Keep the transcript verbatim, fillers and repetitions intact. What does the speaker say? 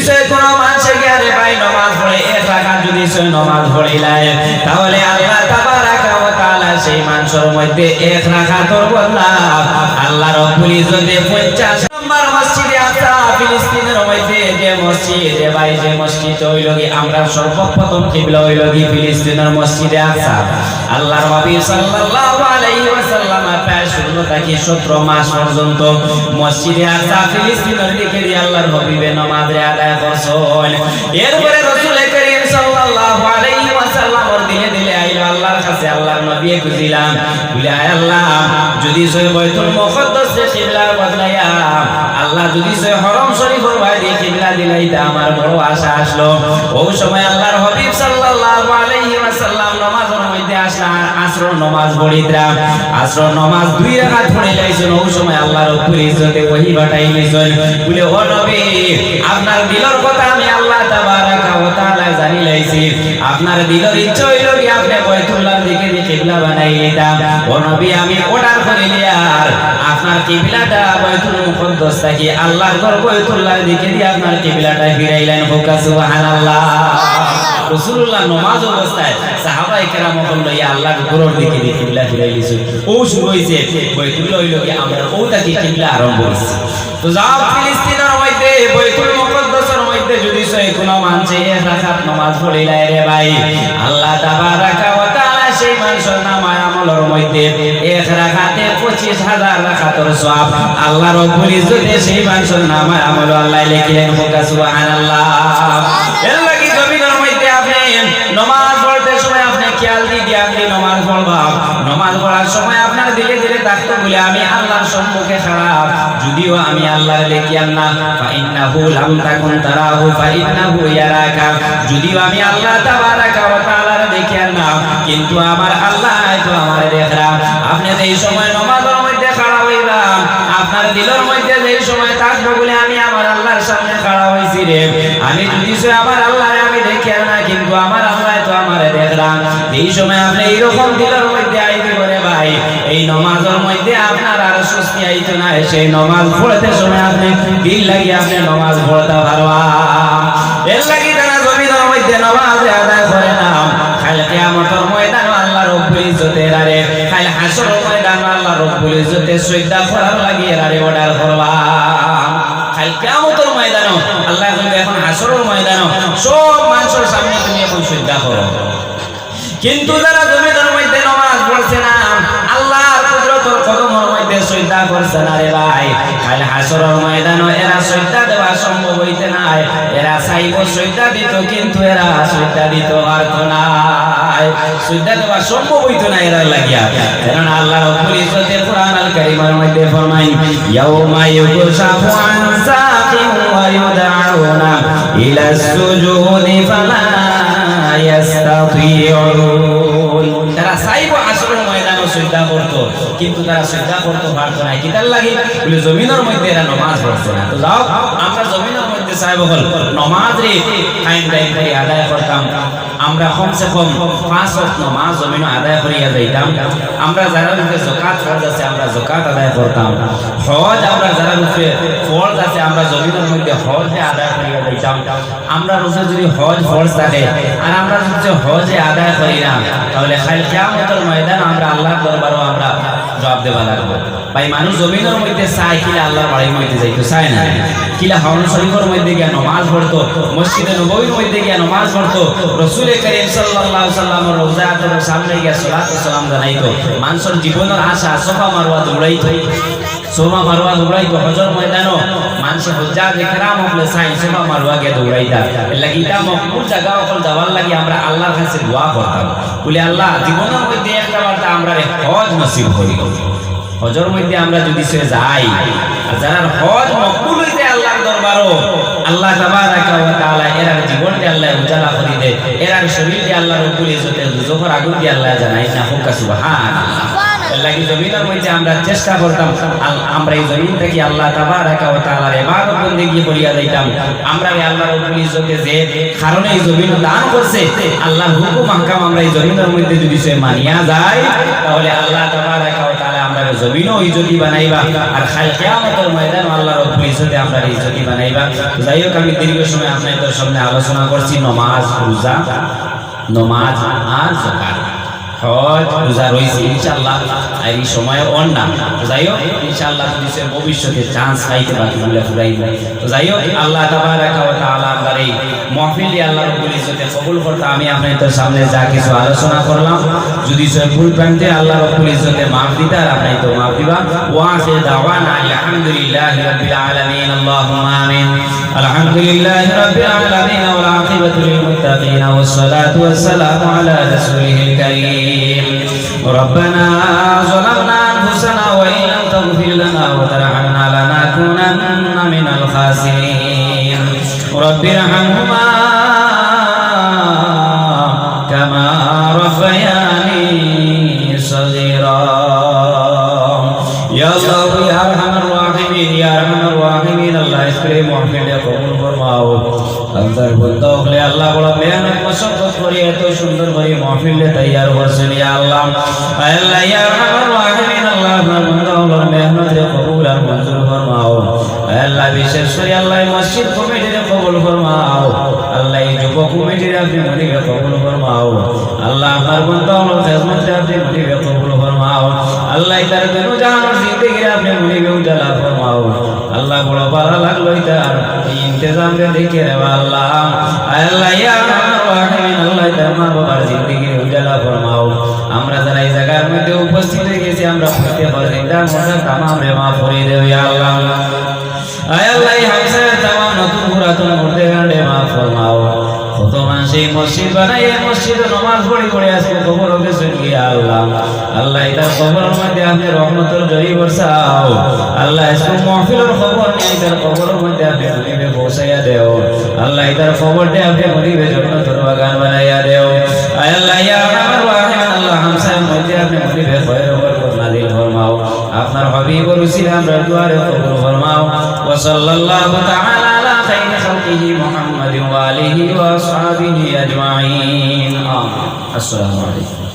সে কোনো মানষে গিয়া রে ভাই নমাজ পড়ে, এক রাকাত যুদি সে নমাজ পড়িলায়, তাহলে আল্লাহ তাবারাকা ওয়া তাআলা সেই মানষর মধ্যে এক রাকাতর বদলা আল্লাহ রব্বুল ইজ্জতে পঞ্চাশ নম্বর মসজিদে আকসা ফিলিস্তিনর মধ্যে যে মসজিদ, রে ভাই, যে মসজিদ অইলো গি আমরার সর্বপ্রথম কিবলা অইলো গি ফিলিস্তিনর মসজিদে আকসা। আল্লাহর হাবিব সাল্লাল্লাহু আলাইহি ওয়াসাল্লাম প্রায় ষোলো থাকি সতেরো মাস পর্যন্ত মসজিদে আকসা ফিলিস্তিনর দিকে দি আল্লাহর হাবিবে নমাজরে আদায় করছইন। এরপরে রাসূলে করিম সাল্লাল্লাহু আলাইহি ওয়াসাল্লামর দিলে দিলে আইলো আল্লাহর কাছে, আল্লাহর নবীয়ে খুঁজিলা, বুলে, "আয় আল্লাহ, যুদি সে বাইতুল মুকাদ্দাসরে কিবলা বদলাইয়া, আল্লাহ যুদি সে হরম শরীফর বায়দি কিবলা দিলাইতা, আমার বড় আশা আছলো।" অউ সময় আল্লাহর হাবিব সাল্লাল্লাহু আলাইহি ওয়াসাল্লাম নমাজর মধ্যে আছলা, আসরর নমাজ পড়িতরা, আসরর নমাজ দুই রাকাত পড়িলাইছইন। অউ সময় আল্লাহ রব্বুল ইজ্জতে ওহী পাঠাই দিছইন, বুলে, "ও নবী, আপনার দিলর কথা আমি আল্লাহ তাবারাকা ওয়া তাআলা জানিলাইছি। আপনার দিলর ইচ্ছা অইলো গি আপনে বাইতুল্লাহর দিকে দি কিবলা বানাইলিতা। ও নবী, আমি অর্ডার করিলিয়ার আপনার কিবলাটা বাইতুল মুকাদ্দাস থাকি আল্লাহর ঘর বাইতুল্লাহর দিকে দি আপনার কিবলাটা ফিরাইলাইন।" কউক্কা সুবহানাল্লাহ। রাসূলুল্লাহ নমাজ অবস্থায় সাহাবায়ে কেরাম অকল লইয়া আল্লাহর ঘরর দিকে দি কিবলা ফিরাইলিছইন। অউ শুরু অইছে, বাইতুল্লাহ অইলো গি আমরার অউ থাকি কিবলা আরম্ভ অইছে। তো যাও, ফিলিস্তিনর মধ্যে, বাইতুল মুকাদ্দাসর মধ্যে যুদি সে কোনো মানষে এক রাকাত নমাজ পড়িলায় রে ভাই, আল্লাহ তাবারাকা ওয়া তাআলা সেই মানষর নামায় আমলর মধ্যে এক রাকাতে পঁচিশ হাজার রাকাতর সওয়াব আল্লাহ রব্বুল ইজ্জতে সেই মানষর নামায় আমলো আল্লায় লেখিলাইন। কউক্কা সুবহানাল্লাহ। এর লাগি জমিনর মধ্যে আপনে নমাজ পড়তে সময় আপনে খেয়াল দি ধ্যান দি নমাজ পড়বা। নমাজ পড়ার সময় আপনার দিলে দিলে থাকতো বুলে, "আমি আল্লাহর সম্মুখে খাড়া, যুদিও আমি আল্লাহরে দেখিয়ার না।" ফাইন্নাহু লাম তাকুন তারাহু ফাইন্নাহু ইয়ারাকা। যুদিও আমি আল্লাহ তাবারাকা ওয়া তাআলারে দেখিয়ার না, কিন্তু আমার আল্লায় তো আমারে দেখরা। আপনে যেই সময় নমাজর মধ্যে খাড়া অইবা, আপনার দিলর মধ্যে যেই সময় থাকবো বুলে, "আমি আমার আল্লাহর সামনে খাড়া অইছি রে, আমি যুদি সে আমার আল্লাহরে আমি দেখিয়ার না, কিন্তু আমার আল্লায় তো আমারে দেখরা।" যেই সময় আপনে এইরকম দিলর মধ্যে আইবো রে ভাই, এই নমাজর মধ্যে আপনার আর সুস্তি আইতো নায়, সেই নমাজ পড়তে সময় আপনে দিল লাগি আপনে নমাজ পড়তা পারবা। এর লাগি যারা জমিনর মধ্যে নমাজ আদায় করে না, কাইল কিয়ামতর ময়দানো আল্লাহ রব্বুল ইজ্জতে এরারে, কাইল হাশরর ময়দানো আল্লাহ রব্বুল ইজ্জতে সইজদা করার লাগি এরারে অর্ডার করবা। কাইল কিয়ামতর ময়দানো আল্লায় কইবা, "এখন হাশরর ময়দানো সব মানষর সামনে তুমি এখন সইজদা করো।" কিন্তু যারা জমিনর মধ্যে নমাজ পড়ছে না, আল্লাহর কুদরতর কদমর মধ্যে সইজদা করছে না রে ভাই, কাইল হাশরর ময়দানো এরা সইজদা দেওয়া সম্ভব অইতে নায়। এরা চাইবো সইজদা দিতো, কিন্তু এরা সইজদা দিতো পারতো নায়। সইজদা দেওয়া সম্ভব অইতো নায় এরার লাগিয়া। কেননা আল্লাহ রব্বুল ইজ্জতে কুরআন আল কারীমর মধ্যে ফরমাইন, "ইয়াউমা ইউকশাফু আন সাকিন ওয়া ইউদআউনা ইলাস সুজুদি ফালা ইয়াস্তাতিউন।" তারা চাইবো হাশরর ময়দানো সইজদা করতো, কিন্তু তারা সইজদা করতো পারতো নায়। কিতার লাগি? বুলে, জমিনর মধ্যে এরা নমাজ পড়ছে না। তো যাও, আমরা জমিনর মধ্যে চাইবো অকল নমাজরে কায়েম দায়েম করি আদায় করতাম। আমরা কমসে কম পাঁচ ওয়াক্ত নমাজ জমিনো আদায় করিয়া যাইতাম। আমরা যারার উপরে যাকাত ফরজ আছে, আমরা যাকাত আদায় করতাম। হজ আমরা যারার উপরে ফরজ আছে, আমরা জমিনর মধ্যে হজ আদায় করিয়া যাইতাম। আমরার উপরে যুদি হজ ফরজ থাকে আর আমরা যুদি হজ আদায় করি না, তাহলে কাইল কিয়ামতর ময়দানো আমরা আল্লাহর দরবারো আমরা জবাব দেওয়া লাগবো। ভাই, মানুষ জমিনর মধ্যে চায় কিলা আল্লাহর বাড়ির মধ্যে যাইতো, চায় না? কিলা হরম শরীফর মধ্যে গিয়া নমাজ পড়তো, মসজিদে নববীর মধ্যে গিয়া নমাজ পড়তো, রসুলে করিম সাল্লাল্লাহু আলাইহি ওয়াসাল্লামর রওজার সামনে গিয়া সালাত ও সালাম জানাইতো, মানষর জীবনর আশা সাফা মারওয়া দৌড়াইতো, সাফা মারওয়া দৌড়াইতো, হজর ময়দানো মানষে হুজ্জাজে কেরাম অকলে চাইন সাফা মারওয়া গিয়া দৌড়াইতা। এর লাগি ইতা মকবুল জাগা অকল যাওয়ার লাগি আমরা আল্লাহর কাছে দোয়া করতাম, বুলে, "আল্লাহ, জীবনর মধ্যে একটা বার তা আমরারে হজ নসিব করিও।" হজর মধ্যে আমরা যুদি সে যাই, আর যারার হজ মকবুল অইছে আল্লাহর দরবারো, আল্লাহ তাবারাকা ওয়া তাআলা এরার জীবনরে আল্লাহ উজালা করি দে, এরার শরীররে আল্লাহ রব্বুল ইজ্জতে দুজখর আগুন দি আল্লাহ জানাই না। কউক্কা সুবহানাল্লাহ। এর লাগি জমিনর মধ্যে আমরা চেষ্টা করতাম, আল-, আমরা এই জমিন থাকি আল্লাহ তাবারাকা ওয়া তাআলার ইবাদত বন্দেগি করিয়া যাইতাম। আমরারে আল্লাহ রব্বুল ইজ্জতে যে কারণে এই জমিন দান করছে, আল্লাহর হুকুম আহকাম আমরা এই জমিনর মধ্যে যুদি সে মানিয়া যাই, তাহলে আল্লাহ তাবারাকা ওয়া তাআলা আমরা জমিনও ইজ্জতি বানাইবা, আর কাইল কিয়ামতর ময়দানও আল্লাহ রব্বুল ইজ্জতে আপনার ইজ্জতি বানাইবা। তো যাই হোক, আমি দীর্ঘ সময় আপনাদের সামনে আলোচনা করছি নমাজ, রোজা, নমাজ আর যাকাত, হজ, রোজা রইছে ইনশাআল্লাহ। আর এই সময় অর না। তো যাই হোক, ইনশাআল্লাহ যদি সে ভবিষ্যতে chance পাইতে বাকি গুলা ফুরাইব। তো যাই হোক, আল্লাহ তাবারাকা ওয়া তাআলা আমরার এই মাহফিল দিয়া আল্লাহ রব্বুল ইজ্জতে কবুল করতা। আমি আপনাদের সামনে যা কিছু আলোচনা করলাম, যদি সে ভুল প্রান্তে, আল্লাহ রব্বুল ইজ্জতে মাফ দিতা, আর আপনাদের তো মাফ দিবা। ওয়া আখিরু দাওয়ানা আলহামদুলিল্লাহি রাব্বিল আলামিন। আল্লাহুম্মা আমিন। الحمد لله رب العالمين والعاقبة للمتقين والصلاة والسلام على رسوله الكريم. ربنا ظلمنا أنفسنا وإن لم تغفر لنا وترحمنا لنكونن من الخاسرين. رب ارحمهما كما ربياني صغيرا. ইয়া আল্লাহ, ইয়া আরহামার রাহিমিন, ইয়া আরহামার রাহিমিন, আল্লাহ, আজকের এই মাহফিলটা কবুল ফরমাও। আপনার বন্দা অকলে আল্লাহ বড় মেহনত মশক্কত করি এত সুন্দর করি মাহফিলটা তৈয়ার করছইন, ইয়া আল্লাহ। আয় আল্লাহ, ইয়া আরহামার রাহিমিন, আল্লাহ, আপনার বন্দা অকলর মেহনতরে কবুল আর মঞ্জুর ফরমাও। আয় আল্লাহ, বিশেষ করি আল্লাহ, এই মসজিদ কমিটিরে কবুল ফরমাও। আল্লাহ, এই যুব কমিটিরে আপনি মনিবে কবুল ফরমাও। আল্লাহ, আপনার বন্দা অকলর খেদমতরে আপনি মনিবে কবুল ফরমাও। আল্লাহ, ইতার দুনো জাহানর জিন্দেগিরে আপনি মনিবে উজালা ফরমাও। আল্লাহ, বড় ভালা লাগলো ইতার এই ইন্তেজামরে দেখিয়া রে আল্লাহ। আয় আল্লাহ, ইয়া আরহামার রাহিমিন, আল্লাহ, ইতার মা বাবার জিন্দেগিরে উজালা ফরমাও। আমরা যারা এই জাগার মধ্যে উপস্থিত অইগেছি, আমরা প্রত্যেকর জিন্দা মুর্দা তামামরে মাফ করি দেও, ইয়া আল্লাহ। আয় আল্লাহ, এই হামসায়ার তামাম নতুন পুরাতন মুর্দেগানরে মাফ ফরমাও। কত মানষে এই মসজিদ বানাইয়া এই মসজিদো নমাজ পড়ি পড়ি আজকে কবরো গেছইন গিয়া আল্লাহ। আল্লাহ, ইতার কবরর মধ্যে আপনি রহমতর ঝড়ি বরসাও। আল্লাহ, আজকে মাহফিলর খবর নিয়া ইতার কবরর মধ্যে আপনি মনিবে পৌঁছাইয়া দেও। আল্লাহ, ইতার কবররে আপনি মনিবে জন্নতর বাগান বানাইয়া দেও। আয় আল্লাহ, ইয়া আরহামার রাহিমিন, আল্লাহ, হামসায়ার মধ্যে আপনি মনিবে খয়র বরকত নাজিল ফরমাও। আপনার হাবিবর উসিলায় আমরার দোয়ারে কবুল ফরমাও। وصلى الله تعالى على خير خلقه محمد وآله وأصحابه أجمعين. آمين. السلام عليكم.